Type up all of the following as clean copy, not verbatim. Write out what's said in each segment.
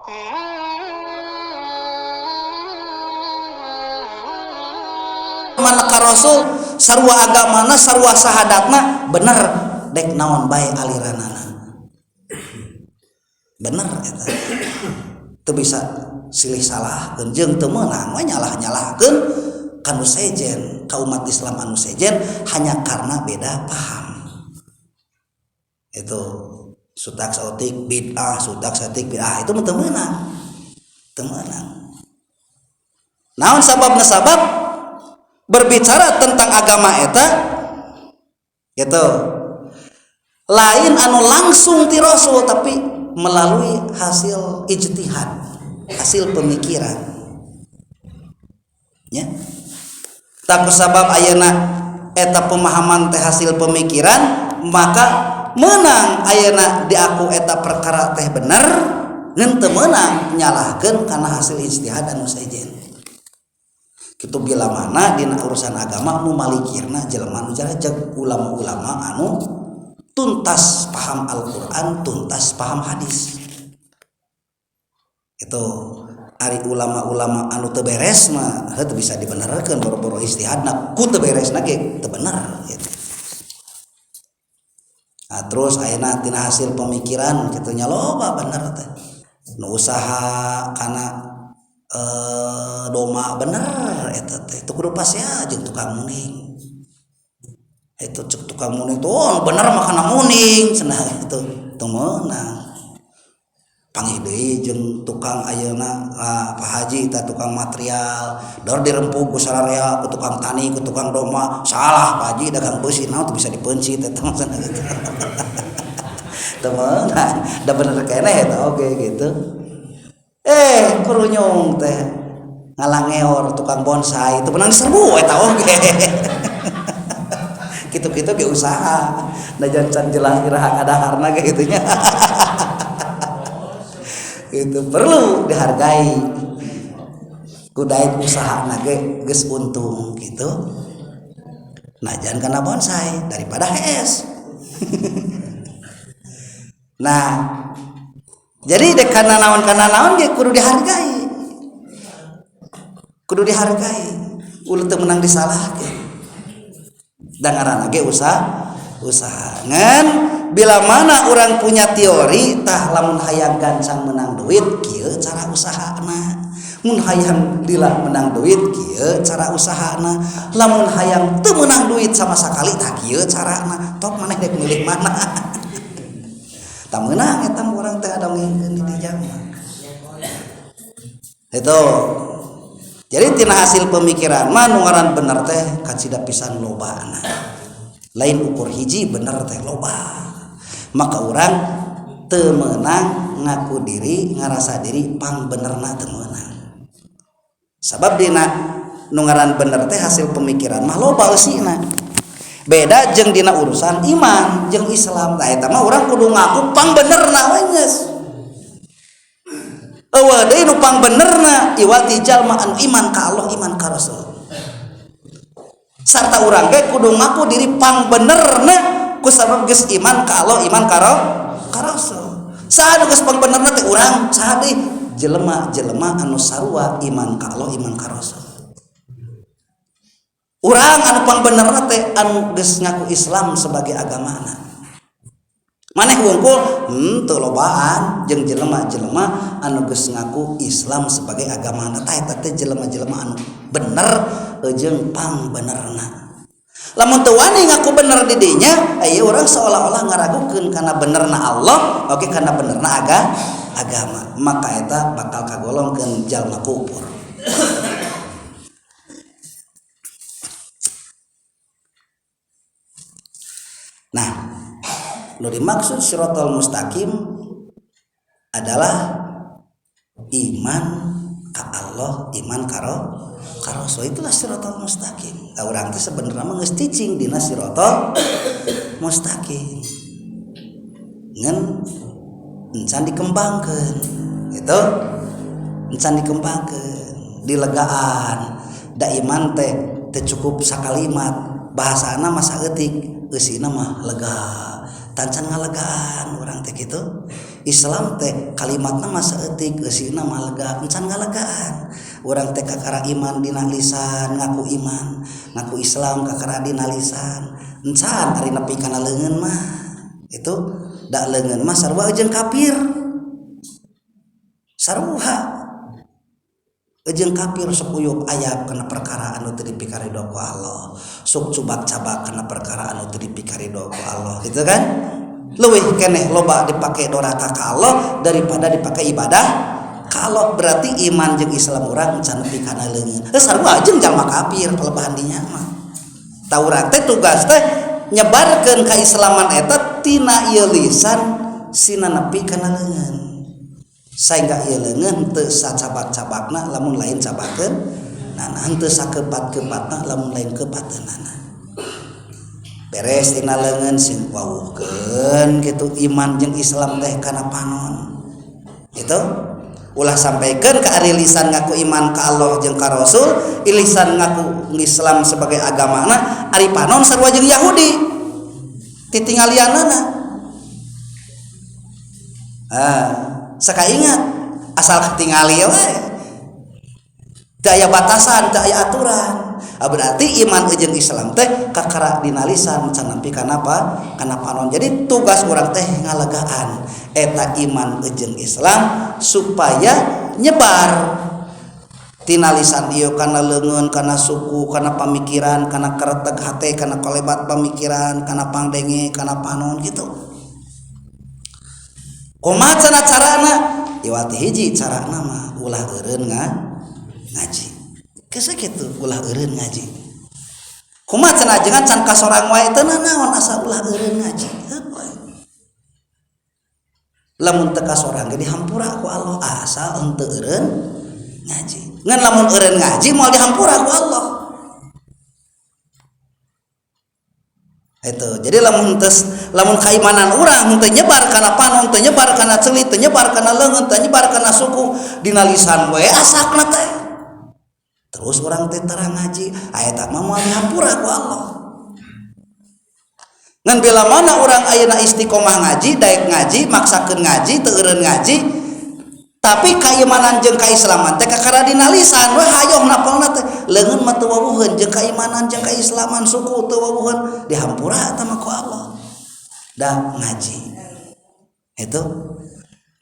Mana ka Rasul sarua agamana sarua sahadatna bener dek naon bae aliranana bener eta teu bisa silih salahkeun jeung teu meunang we nyalah-nyalahkeun ka nu sejen ka umat Islam anu sejen hanya karena beda paham. Itu sutak saeutik bid'ah, sutak saeutik bid'ah itu mah teu meunang. Teu meunang. Naon sababna? Sabab berbicara tentang agama eta gitu lain anu langsung ti Rasul tapi melalui hasil ijtihad, hasil pemikiran ya. Tak sabab ayeuna eta pemahaman teh hasil pemikiran maka menang ayeuna diaku eta perkara teh bener ngan teu meunang nyalahkeun kana hasil ijtihad anu sejen. Kitu bila mana dina urusan agama nu malikirna jelema nu jarajeg ulama-ulama anu tuntas paham Al-Qur'an, tuntas paham hadis. Itu ari ulama-ulama anu teu beres mah heuh teu bisa dibenerkeun boro-boro ijtihadna ku teu beresna ge teu bener gitu. Nah, terus ayeuna tina hasil pemikiran kitu nya loba bener teh. Nu usaha kana doma bener eta teh teu kudu pasea jeung tukang muning. Itu cek tukang muning tuh oh, bener mah kana muning cenah itu teu meunang. Panggih deui jeung tukang ayeuna Pak Haji tah tukang material dor dirempug ku sararea ku tukang tani ku tukang doma salah Pak Haji dagang beusi naon teu bisa dipeuncit eta maksudna gitu. Teu meunang da bener keneh eta oge gitu. Kurunyung teh ngalangeor tukang bonsai itu menang diserbu eta oge. Kitu-kitu ge usaha najan can jelas iraha kadaharna ge kitu nya. Itu perlu dihargai. Kudaek usahana ge geus untung gitu. Najan kana bonsai daripada hees. Nah, jadi dek kana naon ge kudu dihargai. Kudu dihargai. Ulah teu meunang disalahkeun. Da ngaranna ge usaha. Ngan bila mana orang punya teori tah lamun hayang gancang menang duit kieu cara usahana. Mun hayang lila menang duit kieu cara usahana. Lamun hayang teu meunang duit sama sakali tah kieu carana. Tok maneh dek milih mana. Tah meunang eta urang teh adongengkeun di dinya. Itu. Jadi tina hasil pemikiran mah nu ngaran bener teh kacida pisan lobana. Lain ukur hiji bener teh loba. Maka urang teu meunang ngaku diri ngarasa diri pang benerna teu meunang. Sabab dina nu ngaran bener teh hasil pemikiran mah loba eusina. Beda jeung dina urusan iman jeung Islam. Nah eta mah urang kudu ngaku pang benerna we geus. Eueuh deui nu pang benerna iwal ti jalma anu iman ka Allah iman ka Rasul. Sarta urang ge kudu ngaku diri pang benerna ku sabab geus iman ka Allah iman ka Rasul. Saha nu geus pang benerna teh urang saha deui jelema-jelema anu sarua iman ka Allah iman ka Rasul. Urang anu pang benerna teh anu geus ngaku Islam sebagai agamana. Maneh wungkul teu lobaan jeung jelema-jelema anu geus ngaku Islam sebagai agamana tah eta teh jelema-jelema anu bener jeung pang benerna. Lamun teu wani ngaku bener di dinya, aya urang seolah-olah ngaragukeun kana benerna Allah, oge kana benerna agama. Maka eta bakal kagolongkeun jalma kufur. Nah, nu dimaksud siratal mustaqim adalah iman ka Allah, iman ka Rasul. Itulah siratal mustaqim. Nah, urang teh sebenarnya mah geus cicing dina siratal mustaqim. Ngan encan dikembangkeun, gitu. Encan dikembangkeun, dilegaan. Da iman teh teu cukup sakalimat, bahasana mah saeutik, eusina mah lega. Tancan ngalegaan urang teh kitu. Islam teh kalimatna mah saeutik eusina mah lega encan ngalegaan. Urang teh kakara iman dina lisan ngaku iman, ngaku Islam kakara dina lisan. Encan ari nepi kana leungeun mah. Itu da leungeun mah sarua jeung kafir. Sarua jeung kafir sok uyup ayab kana perkara anu teu dipikarido ku Allah, sok cubak-cabak kana perkara anu teu dipikarido ku Allah, gitu kan? Leuwih keneh loba dipake doraka ka Allah daripada dipake ibadah ka Allah. Berarti iman jeung Islam urang can nepi kana leungeun. Heuh sarua jeung jalma kafir pelebahan dinya mah. Ta urang teh tugas teh nyebarkeun kaislaman eta tina ieu lisan sina nepi kana leungeun. Sehingga ieu leungeun teu sacabak-cabakna lamun lain cabakeun nana, teu sakepat-kepatna lamun lain kepateunana. Beres tina leungeun sing wawuhkeun kitu iman jeung Islam teh kana panon. Gitu. Ulah sampaikeun ka ari lisan ngaku iman ka Allah jeung ka Rasul, lisan ngaku Islam sebagai agamana, ari panon sarua jeung Yahudi. Titinggalianana. Ah, saka ingat asal ketingali we. Teu aya batasan, teu aya aturan. Berarti iman jeung Islam teh kakara dina lisan can nepi kana apa? Kana panon. Jadi tugas urang teh ngalegaan eta iman jeung Islam supaya nyebar tina lisan ieu kana leungeun, kana suku, kana pamikiran, kana kereteg hate, kana kolebat pamikiran, kana pangdenge, kana panon gitu. Kumaha cenah carana? Iwati hiji carana mah ulah eureun ngaji. Geus kitu ulah eureun ngaji. Kumaha cenah ajengan can kasorang wae teu nanaon asa ulah eureun ngaji. Lamun teu kasorang ge dihampura ku Allah asal henteu eureun ngaji. Ngan lamun eureun ngaji moal dihampura ku Allah. Itu. Jadi lamun tes lamun kaimanan urang teu nyebar kana panon, teu nyebar kana ceuli, teu nyebar kana leungeun, teu nyebar kana suku, dina lisan we asakna teh. Terus urang teh tara ngaji, eta mah moal dihampura ku Allah. Ngan bila mana urang ayeuna istiqomah ngaji, daek ngaji, maksakeun ngaji, teu eureun ngaji, tapi kaimanan jeung kaislaman teh kakara dina lisan we hayoh napalna teh leungeun mah teu wawuheun jeung kaimanan jeung kaislaman suku teu wawuheun dihampura eta mah ku Allah. Da ngaji. Itu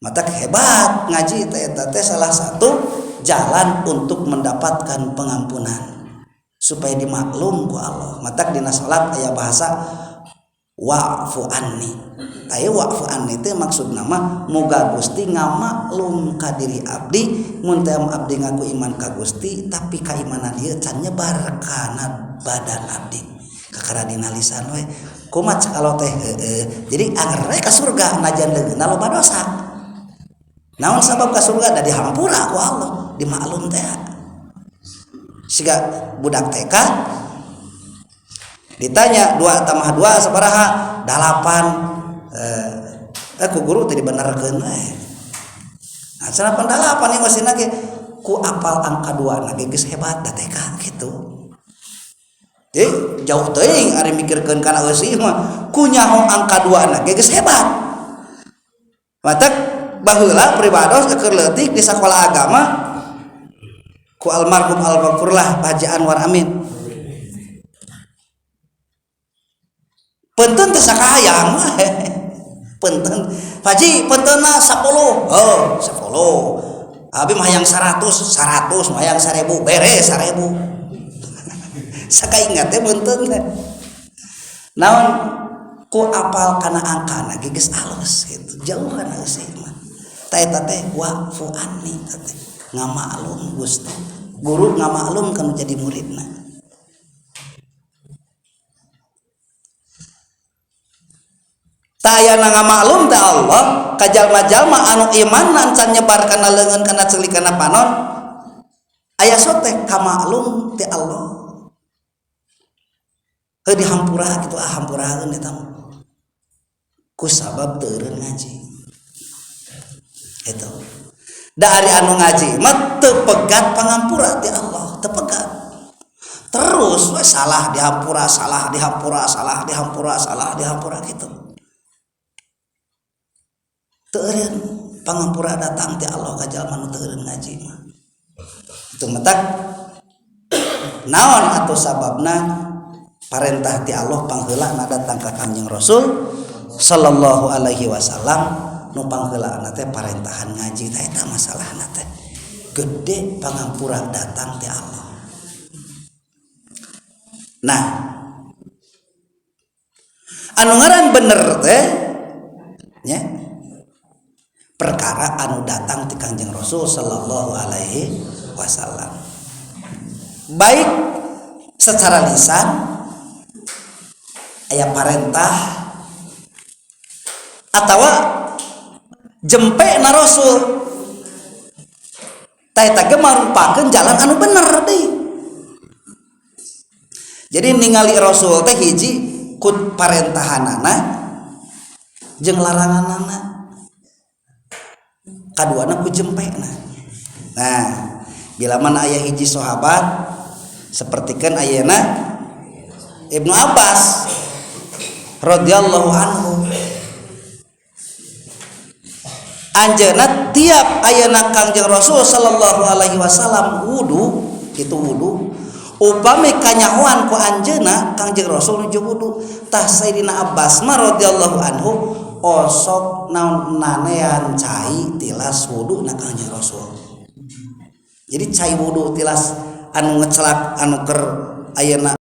matak hebat ngaji teh eta teh salah satu jalan untuk mendapatkan pengampunan supaya dimaklum ku Allah. Matak dina salat aya bahasa wa'fu anni. Aya wa'fu anni teh maksudna mah muga Gusti ngamaklum ka diri abdi mun teh abdi ngaku iman ka Gusti tapi kaimanan ieu can nyebar kana badan abdi. Kakara dina lisan we kumaha cek Allah teh heueuh. Jadi anger we ka surga najan leungeunna loba dosa. Naon sabab ka surga? Da dihampura ku Allah, dimaklum teh. Siga budak TK ditanya 2 tambah 2 sabaraha? 8. Ku guru teh dibenerkeun we. Nah, cenah 8 ieu masih ge ku apal angka 2 na ge geus hebat da TK kitu. Jadi jauh teuing ari mikirkeun kana eusi mah ku nyaho angka 2 na ge geus hebat. Matak baheula pribados keur leutik di sakola agama ku almarhum almaghfurlah Pak Haji Anwar Amin. Penten teh sakahayang we. Penten. Pak Haji pentenna 10. Oh, 10. Abi mah hayang 100, 100 mah hayang 1000, beres 1000. Sakaingat teh penten teh. Naon ku apal kana angkana ge geus alus kitu. Jauh kana eusi mah. Ta eta teh wa'fu anni teh ngamaklum Gusti. Guru ngamaklum kana jadi muridna. Tayana ngamaklum teh Allah ka jalma-jalma anu iman can nyebar kana leungeun kana ceuli kana panon aya sote kamaklum teh Allah. Heuh dihampura kitu ah hampuraeun eta mah. Ku sabab teu eureun ngaji. Eta. Da ari anu ngaji mah teu pegat pangampura ti Allah, teu pegat. Terus we salah dihampura, salah dihampura, salah dihampura, salah dihampura kitu. Teu eureun pangampura datang ti Allah ka jalma nu teu eureun ngaji mah. Itu matak naon atau sababna parentah ti Allah pangheulana datang ka Kangjeng Rasul sallallahu alaihi wasallam, nu pangheulana teh parentahan ngaji. Tah, eta masalahna teh gede pangampura datang ti Allah. Nah, anu ngaran bener teh nya perkara anu datang ti Kangjeng Rasul sallallahu alaihi wasallam, baik secara lisan aya parentah atau jempe na Rasul. Tah, eta ge marupakeun jalan anu bener deui. Jadi ningali Rasul teh hiji ku parentahanana jeung laranganana, kaduana ku jempena. Nah, bila mana aya hiji sahabat sapertikeun ayeuna Ibnu Abbas radhiyallahu anhu, anjeunna tiap ayeuna Kangjeng Rasul sallallahu alaihi wasallam wudu kitu, wudu upami kanyahoan ku anjeunna Kangjeng Rasul nuju wudu, tah Sayyidina Abbas mah radhiyallahu anhu osok naon nanean cai tilas wudu na Kangjeng Rasul. Jadi cai wudu tilas anu ngecelak anu keur ayeuna.